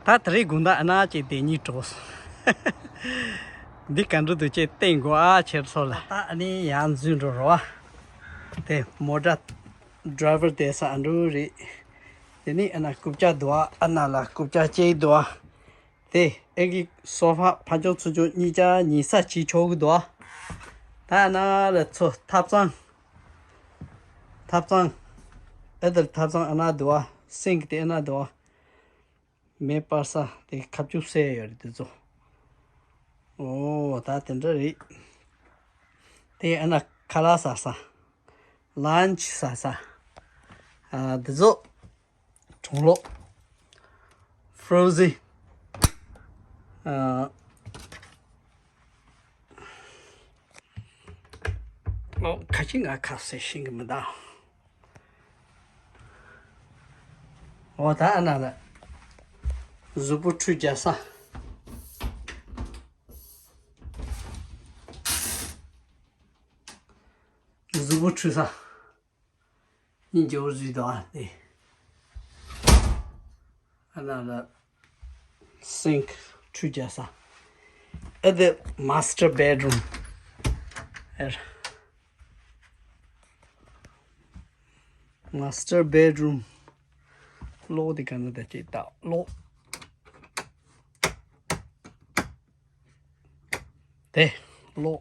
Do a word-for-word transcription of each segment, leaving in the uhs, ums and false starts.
ད་དེ་རིང་དགོང་དག་ཨ་ན་ཅིག་དེ་གཉིས་འགྲོ་སོང་། འདི་ག་འགྲོ་འདུག་ཅེས་བསྟན་དགོས་ཨ་ཁྱེད་ཚོ་ལ། ད་ཨ་ནི་ཡང་འཛུལ་འགྲོ་རོགས། དེ་མོ་ཊ་ཌ་རའི་ཝར་བསྡད་ས་ཨ་འགྲོ་རེད། དེ་ནི་ཨ་ན་རྐུབ་ཀྱག་འདུག་ཨ། ཨ་ན་ལ་རྐུབ་ཀྱག་གཅིག་འདུག་ཨ། དེ་ཨེ་གི་སོ་ཕ་ཕར་ཕྱོགས་ཚུར་ཕྱོགས་གཉིས་ཀ་ཉིས་ས་བྱེད་ཆོག་གི་འདུག་ཨ། ད་ཨ་ན་ལ་ཚོ་ཐབ་ཚང་། ཐབ་ཚང་། ཨེ་དེར་ཐབ་ཚང་ཨ་ན་འདུག་ཨ། སིང་ཀི་དེ་ཨ་ན་འདུག་ཨ། མེ་སྤར་ས་དེ་ཁ་བཅུག་སེ་ཡོད་རེད་དེ་ཚོ། ཨོ་ད་དེ་འདྲ་རེད། དེ་ཨ་ན་ཁ་ལག་ཟ་ས། ལན་ཆི་ཟ་ས། ཨ་དེ་ཚོ་གྲང་གློག་ཧྥོ་རོ་ཟན། ཨ་ཨོ་ཁ་ཅིག་ང་ཁ་ཟས་ཤེས་གི་མི་འདུག་ཨོ་ད་ཨ་ན་ལ་གཟུགས་པོ་འཁྲུད་རྒྱག་ས། གཟུགས་པོ་འཁྲུད་ས། སྙིང་རྗེ་བོ་བཟོས་འདུག་ཨ་དེ། ཨ་ན་ལ་སིང་ཀི་འཁྲུད་རྒྱག་ས། ཨ་དེ་མ་སི་ཊར་བེད་རུམ། ཨེ། མ་སི་ཊར་བེད་རུམ། གློག་དེ་ག་ན་ད་ཅིག་ད་གློག་དེ་གློག་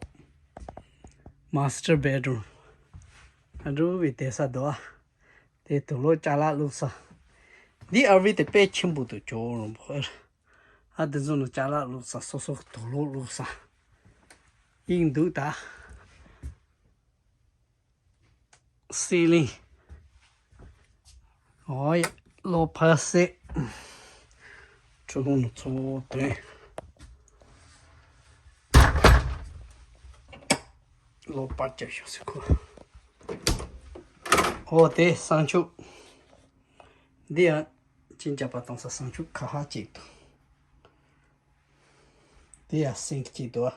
མ་སི་ཊར་བེད་རུམ། ཨ་འགྲོ་བའི་བསྡད་ས་འདུག་ཨ། དེ་དུག་ལོག་ཅ་ལག་བླུགས་ས། འདི་ཨར་ཝི་དེ་དཔེ་ཆེན་པོ་འདུག་ཇོ་བོ་རིན་པོ་ཆེ། ཨ་དེ་ཚོ་ནང་ཅ་ལག་བླུགས་ས་སོ་སོ་དུག་ལོག་བླུགས་ས། དབྱིངས་འདུག་ད། སི་ལིང་། ཨོ་ཡ། གློག་ཕར་སེ། ཁྲུ་གུང་ནང་ཚོ་དོན། གློག་པར་རྒྱབ་ཤོག་ཟེར་ཁོ། ཨོ་དེ་བསང་ཆུ། འདི་ཡང་ཅིན་ཅ་པ་གཏོང་ས་བསང་ཆུ་ཁ་ཧ་གཅིག་འདུག་འདི་ཡང་སིང་ཀི་གཅིག་འདུག་ཨ།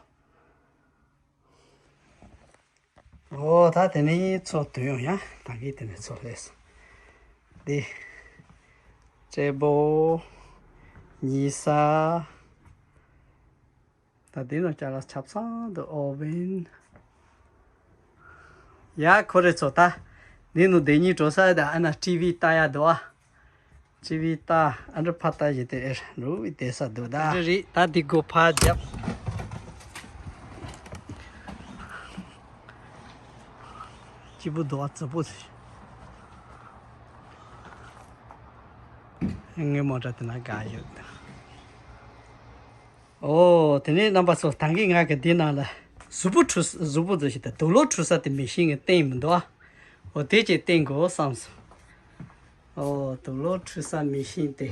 ཨོ་ད་དེ་ནས་ཚོ་དུ་ཡོང་ཡ། ད་གི་དེ་ནས་ཚོ་ལས་སོང་། འདི། ཙེ་པོ། ཉི་ས། ད་འདི་ནང་ཅ་ལག་ཆ་ཚང་འདུག་ཨོ་ཝན། ཡ་ཁོ་རེ་ཚོ་ད། འདི་ནང་དེ་གཉིས་འགྲོ་ས་ད་ཨ་ན་ཊི་ཝི་ལྟ་ཡ་འདུག་ཨ། ཊི་ཝི་ལྟ། ཨ་འདྲ་ཕ་ལྟ་བྱེད་དེ་ཨེ་རུ་བི་བསྡད་ས་འདུག་ད། རེད་རེད། ད་འདི་སྒོ་ཕར་རྒྱབ། སྐྱིད་པོ་འདུག་ཨ། རྫིག་པོ་ཟེར། ངའི་མོ་ཊ་དེ་ན་དགའ་ཡོད། ཨོ་དེ་ནས་རྣམ་པ་ཚོ་ད་གིན་ང་གི་འདི་ནང་ལ་གཟུགས་པོ་འཁྲུད་ས། གཟུགས་པོ་ཟེར་ཞིག་དང་དུག་ལོག་འཁྲུད་ས་དེ་མེ་ཤིན་གི་སྟེང་མི་འདུག་ཨ། འོ་དེ་ཅིག་བསྟན་དགོས་བསམ་སོང་། ཨོ་དུག་ལོག་འཁྲུད་ས་མེ་ཤིན་དེ།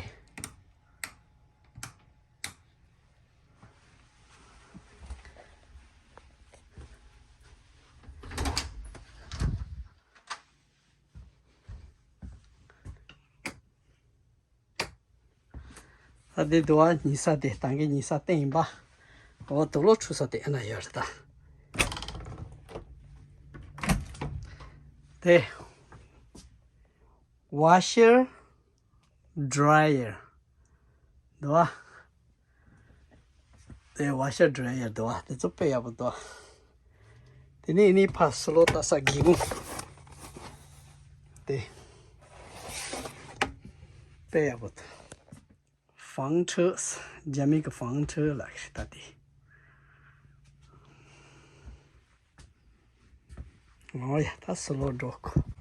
ད་འདི་འདུག་ཨ། ཉི་ས་དེ་ད་གིན་ཉི་ས་སྟེང་ཡིན་པ། འོ་དུག་ལོག་འཁྲུད་ས་དེ་ཨ་ན་ཡོད་རེད་ད། དེ། ཝ་ཤར་ཌ་རའི་ཡར་འདུག་ཨ། དེ་ཝ་ཤར་ཌ་རའི་ཡར་འདུག་ཨ། དེ་ཚོ་དཔེ་ཡག་པོ་འདུག་ཨ། དེ་ནས་ཨ་ནི་ཕར་སུ་ལོ་ལྟ་ས་སྒེའུ་ཁུང་། དེ་དཔེ་ཡག་པོ་འདུག་ཧྥང་ཁྲི། རྒྱ་མི་གི་ཧྥང་ཁྲི་ལབ་ཀྱི་རེད་ད་དེ། ཨོ་ཡ། ད་སུ་ལོ་འགྲོ་གོ།